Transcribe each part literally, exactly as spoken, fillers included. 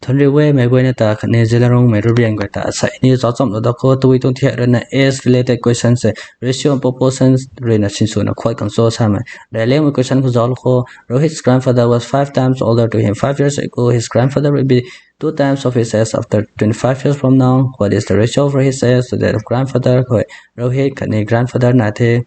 Thunri we mei guayna ta khatni Zeliangrong mei rubian guay ta sa ni zauc chamlou da khou, tui tuang thiak ruina age related question se ratio and proportions ruina sinswna khuat kan cho samei. Raliangmei question khou zauc khou, Rohit's grandfather was five times older to him. Five years ago, his grandfather will be two times of his age after twenty-five years from now. What is the ratio of Rohit's age to that of grandfather? Khou Rohit khatni grandfather nai the.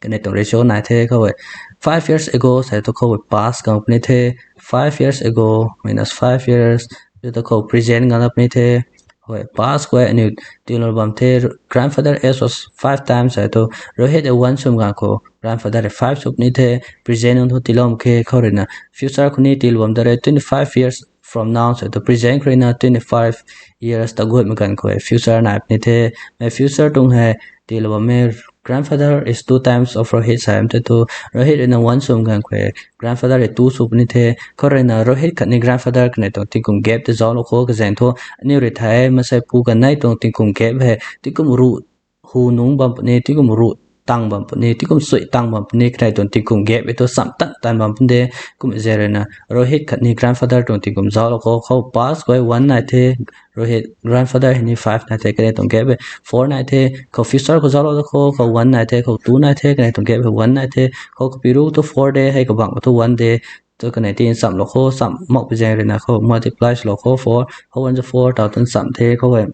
Kanei tuang ratio nai the khou e. Five years ago sa tu khou e past gang puni the. Five years ago minus five years. Tu tu khou present gang puni the. Khou e past khou e aniu tiilou bam the. Grandfather age was five times sa tu Rohit e one sw gang khou grandfather e five sw puni the. Present nunc thu tiilou mak khe khou ruina future khou ni tiilou bam da re twenty-five years from now sa tu present khou ruina twenty-five years ta guatmei ganv khou e future nai puni the. Mei future tuang hei tiilou bam e grandfather is two times of Rohit sa em te tu Rohit ruina one sw gang khou e grandfather e two sw puni the. Khou ruina Rohit khatni grandfather kanei tuang tingkum gap te zauclou khou kazaeng thu aniu rui thei masei pu kanei tuang tingkum gap hei tingkum ruh hu nungc bam puni, tingkum ruh tang bam puni, tingkum sui tang bam puni, kanei tuang tingkum gap e tu cham tan tan bam puni de. Kum ze ruina Rohit khatni grandfather tuang tingkum zauclou khou, khou past khou e one nai the, Rohit grandfather hei ni five nai the, kanei tuang gap e four nai the. Khou future khou zauclou da khou, khou one nai the, khou two nai the, kanei tuang gap hei one nai the. Khou kapiru tu four de, hei kabangc tu one de. Tu kanei ti nchamlou khou, cham mak pi zaeng ruina khou multiply swlou khou four, khou one four tau tu ncham the khou e.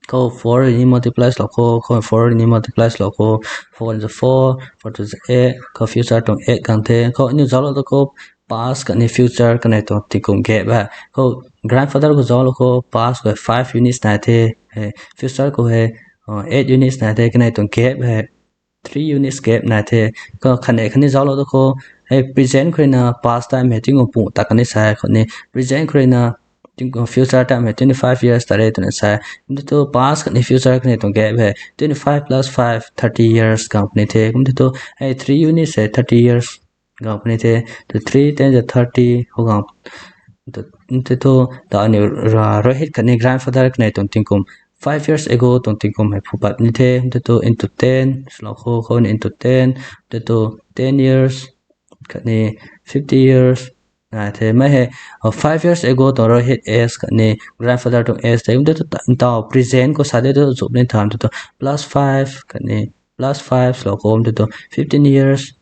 Khou four ni multiply swlou khou, khou four ni multiply swlou khou, four one four, four two eight, khou future tuang eight gang the. Khou aniu zauclou da khou past khatni future kanei tuang tingkum gap e. Khou grandfather khou zauclou khou past khou five units nai the, future khou hei eight units nai the, kanei tuang gap hei three units gap nai the. Khou khatni khatni zauclou da khou hei present khou ruina past time hei tingkum pung ta kani sa khou ni present khou ruina tingkum future time hei twenty-five years ta re twna sa. Kum te tu past khatni future kanei tuang gap hei twenty-five plus five, thirty years gang puni the. Kum te tu hei three units hei thirty years gang puni the. Tu three ten the thirty khou gang te tu ta aniu Rohit khatni grandfather kanei tuang tingkum five years ago tuang tingkum hei phu pat ni the. Kum te tu into ten swlou khou, khou ni into ten, te tu ten years khatni fifty years nai the. Mei hei five years ago tuang Rohit age khatni grandfather tuang age the. Kum te tu ntau present khou sa de tu zup ni tham te tu plus five khatni plus five swlou khou te tu fifteen years,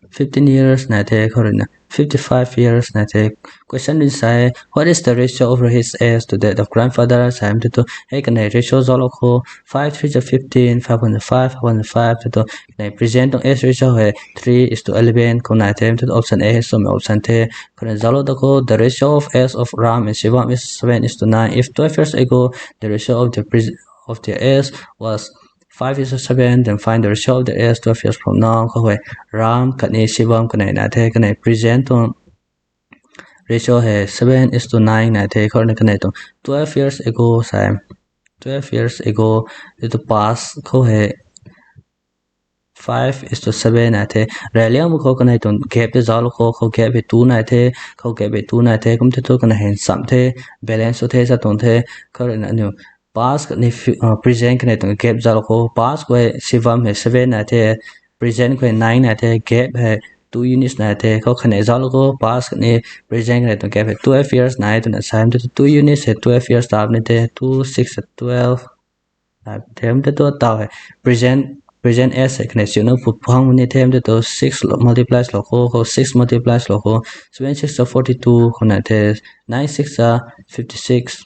fifteen years nai the, khou ruina fifty-five years nai the. Question rui sa e, what is the ratio of Rohit's age to that of grandfather? Sa em te tu hei kanei ratio zauclou khou, five three za fifteen, five one za five, five one za five te tu kanei present tuang age ratio hei three is to eleven khou nai the. Te tu option A hei swmei option the. Khou ruina zauclou da khou, the ratio of age of Ram and Shivam is seven is to nine. If twelve years ago the ratio of the pres- of their age was five is to seven, then find the ratio of the age twelve years from now. Khou hei Ram khatni Shivam kanei nai the, kanei present tuang ratio hei seven is to nine nai the. Khou ruina kanei tuang twelve years ago sa e, twelve years ago te tu past khou hei five is to seven nai the. Raliangmei khou kanei tuang gap te zauclou khou, khou gap hei two nai the, khou gap hei two nai the. Kum te tu kanei hei ncham the, balance sw the sa tuang the. Khou ruina aniu past khatni present kanei tuang gap zauclou khou, past khou hei Shivam hei seven nai the, present khou hei nine nai the, gap hei two units nai the. Khou kanei zauclou khou past khatni present kanei tuang gap hei twelve years nai twna sa em te tu two units hei twelve years ta ni the, two six twelve. Them te tu tau hei present, present age hei kanei siuna phu phang ni them te tu six multiply swlou khou, khou six multiply swlou khou, seven six za forty-two khou nai the, nine six za fifty-six,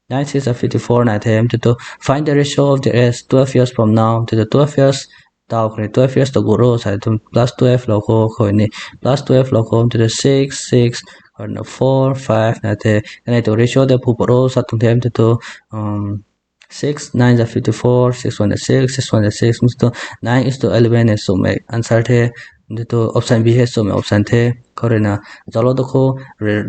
nine six za fifty-four nai the. Te tu find the ratio of the age twelve years from now. Te tu twelve years tau khou ni twelve years ta gu ro sa tu plus twelve lou khou, khou ni plus twelve lou khou te tu six six, khou ruina four five nai the. Kanei tu ratio de phu pat ro sa tuang them te tu six nine za fifty-four, six one za six, six one za six, kum te tu nine is to eleven hei swmei answer the. Te tu option B hei swmei option the. Khou ruina zauclou da khou,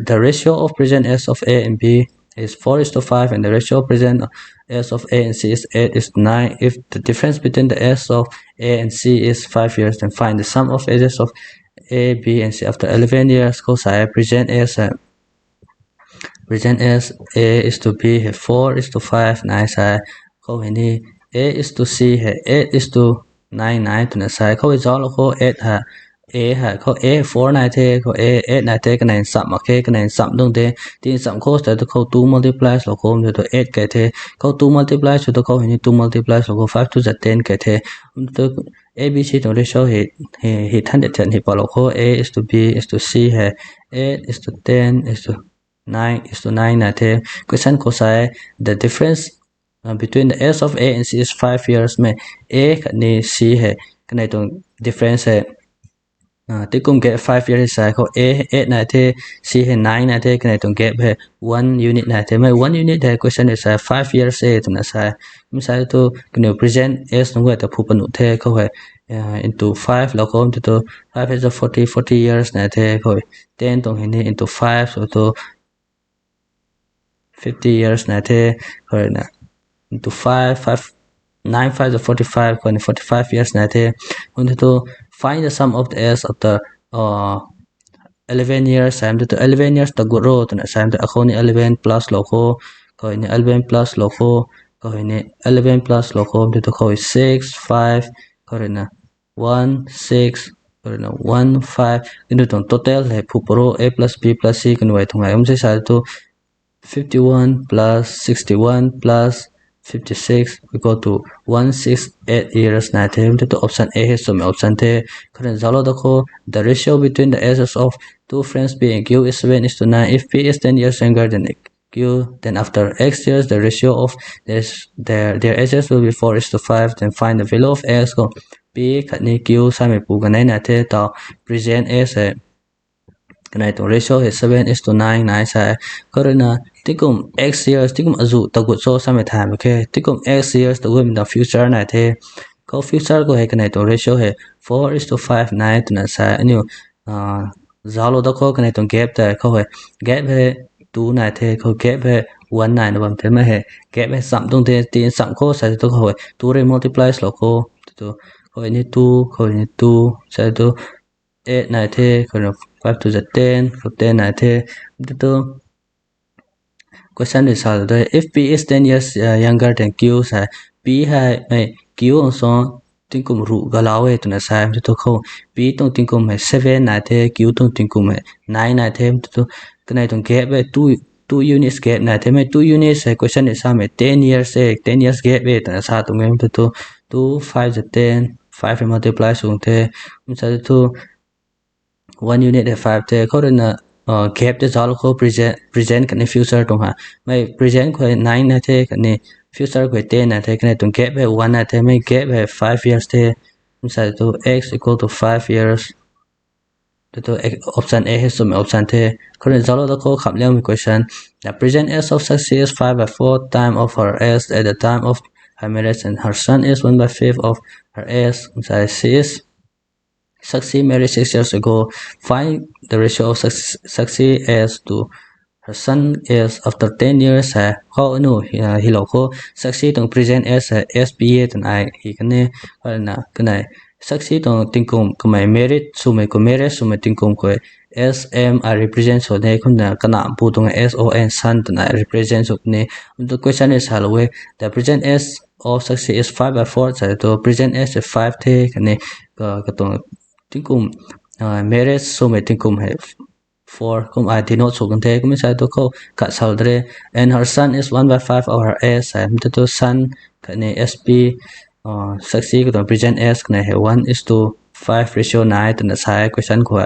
the ratio of present age of A and B is four is to five, and the ratio of present age of A and C is eight is to nine. If the difference between the age of A and C is five years, then find the sum of ages of A, B and C after eleven years. Khou sa e present age hei, present age A is to B hei four is to five nai sa e. Khou hei ni A is to C hei eight is to nine nai twna sa e. Khou hei zauclou khou eight hei A hei khou A four nai the, khou A eight nai the, kanei nchamh mak khe, kanei nchamh dung the, ti nchamh khou sa tu khou two multiply swlou khou, tu eight kai the, khou two multiply sw tu khou hei ni two multiply swlou khou five two za ten kai the. Tu A B C tuang ratio hei, hei, hei than de thian hei palou khou A is to B is to C hei eight is to ten is to nine is to nine nai the. Question khou sa e, the difference uh, between the age of A and C is five years mei, A khatni C hei kanei tuang difference hei uh, tingkum gap five years sa khou A eight nai the, C hei nine nai the, kanei tuang gap hei one unit nai the. Mei one unit hei question hei sa five years e twna sa. Mei sa tu kaniw present age nunc guay ta phu panuh the khou hei uh, into five lou khou tu tu five is a forty, forty years nai the khou ten tuang hei ni into five so tu fifty years nai the, khou ruina into five, five, nine five is forty-five, khou ni forty-five years nai the. Kum tu tu find the sum of the age of the uh, eleven years, sam tu tu eleven years ta gut ro twna sam tu akhou ni eleven plus lou khou, khou ni eleven plus lou khou, khou ni eleven plus lou khou, tu tu khou six, five, khou ruina one, six, khou ruina one, five. Kaniw tuang total hei phu paro A plus B plus C kaniw ai tuang ai um se sa tu fifty-one plus sixty-one plus fifty-six equal to one six eight years nai the. Tu tu option A hei swmei option the. Khou ruina zauclou da khou, the ratio between the ages of two friends P and Q is seven is to nine. If P is ten years younger than Q, then after X years, the ratio of this, their, their ages will be four is to five. Then find the value of X khou P khatni Q samei pu kanei nai the tau present age hei kanei tuang ratio hei seven is to nine nai sa. Khou ruina tingkum X years, tingkum azuh ta gut cho samei thay mak khe, tingkum X years ta gutmei ta future nai the. Khou future khou hei kanei tuang ratio hei four is to five nai twna sa. Aniu uh, zauclou da khou kanei tuang gap ta khou hei gap hei two nai the, khou gap hei one nai na bam the. Mei hei gap hei nchamh dung the, ti nchamh khou sa tu khou hei two rui multiply swlou khou, tu tu khou ni two, khou ni two sa tu eight nai the, khou ni five two za ten, khou ten nai the. Tu tu question rui sa tu, if P is ten years uh, younger than Q sa, P hei mei Q ang so tingkum ruh galau e twna sa. Tu tu khou P tuang tingkum hei seven nai the, Q tuang tingkum hei nine nai the. Tu tu kanei tuang gap hei two, two units gap nai the. Mei two units hei question hei samei ten years e, ten years gap e twna sa tuang e. Tu tu two five za ten, five hei multiply sw the. Kum sa tu tu one unit hei five the. Khou ruina uh, gap tei zauclou khou present, present khatni future tuang ha. Mei present khou nine nai the, khatni future khou ten nai the, kanei tuang gap hei one nai the. Mei gap hei five years the. Kum sa tu X equal to five years. Tu tu option A hei swmei option the. Khou ruina zauclou da khou khamliangmei question. The present age of Sakshi is five by four time of her age at the time of her marriage, and her son is one by fifth of her age. Kum sa she is Sakshi married six years ago. Find the ratio of Sakshi, Sakshi age to her son age after ten years hei. Khou aniu uh, hylou khou Sakshi tuang present age hei S P A twna ai hi kan e. Khou ruina kanei Sakshi tuang tingkum kamei married swmei khou, married swmei tingkum khou S M ai represent sw ni, kumna kanampu tuang S O N, son twna represent sw ni. Tu question hei salou e, the present age of Sakshi is five by four sa tu present age hei five the, khatni ka, katuang tingkum uh, married swmei tingkum hei four kum ai denote sw kan the. Kum sa tu khou khat sal de re, and her son is one by five of her age sa. Tu tu son khatni S P uh, Sakshi katuang present age kanei hei one is to five ratio nai twna sa e question khou.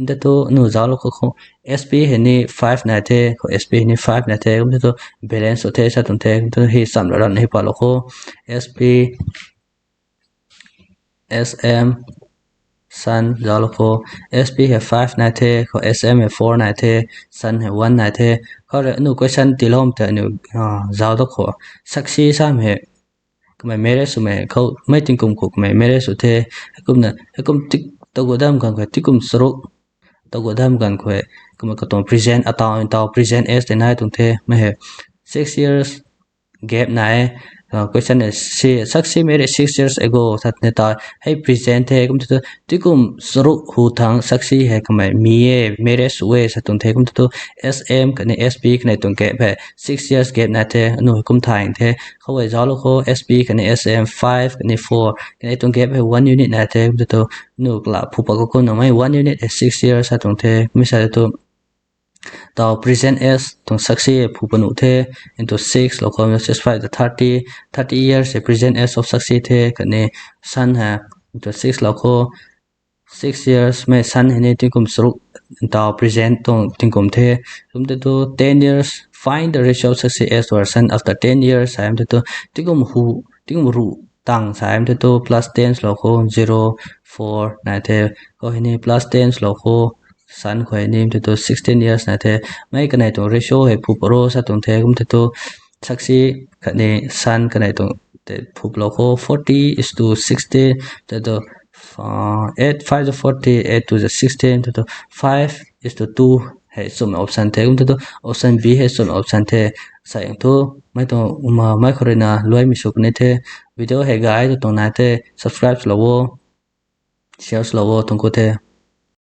Tu tu aniu zauclou khou khou S P hei ni five nai the, khou S P hei ni five nai the. Kum tu balance sw the sa tuang the. Kum tu hei chamlou ram hei palou khou S P S M son zauclou khou, S P hei five nai the, khou S M hei four nai the, son hei one nai the. Khou rui aniu question tiiloumei ta aniu uh, zauc da khou, Sakshi samei kamei married swmei khou mei tingkum khou kamei married sw the. Heikumna heikum tik tagut dam ganv khou, tingkum charuk tagut dam ganv khou, kumna katuang present, ataw ntaw present age tei nai tuang the. Mei hei six years gap nai e. Question e si, Sakshi married six years ago sa tw ni ta, hei present the kum tei tu, tikum charuk hu thang Sakshi hei kamei mi e, married sw e sa tuang the kum tei tu, S M khatni S P kanei tuang gap hei six years gap nai the, anu hei kum thay the. Khou hei zauclou khou S P khatni S M five khatni four kanei tuang gap hei one unit nai the kum tei tu, nu kala phu pat khou kumna mei one unit hei six years sa tuang the, mi sa tu taw present age tuang Sakshi phu pat nuh the, into six lou khou, six five ta thirty, thirty years e present age of Sakshi the, khatni sun hei into six lou khou, six years mei sun hei ni tingkum charuk, taw present tuang tingkum the. Kum tei tu ten years, find the ratio of Sakshi age to her sun after ten years sa em tei tu, tingkum hu, tingkum ruh tang sa em tei tu plus ten lou khou zero, four nai the, khou hei ni plus ten lou khou sun khou hei ni tei tu sixteen years nai the. Mei kanei tuang ratio hei phu pat ro sa tuang the kum tei tu, Sakshi khatni sun kanei tuang tei phu pat lou khou forty is to sixty tei tu, eight five to forty, eight two to sixteen tei tu, five is to two hei chumna option the kum tei tu, option B hei chumna option the. Sa yang thu, mei tuang umna mei khou ruina luaimei sw puni the. Video hei gay tu tuang nai the subscribe lou o, share lou o, tuang khou the.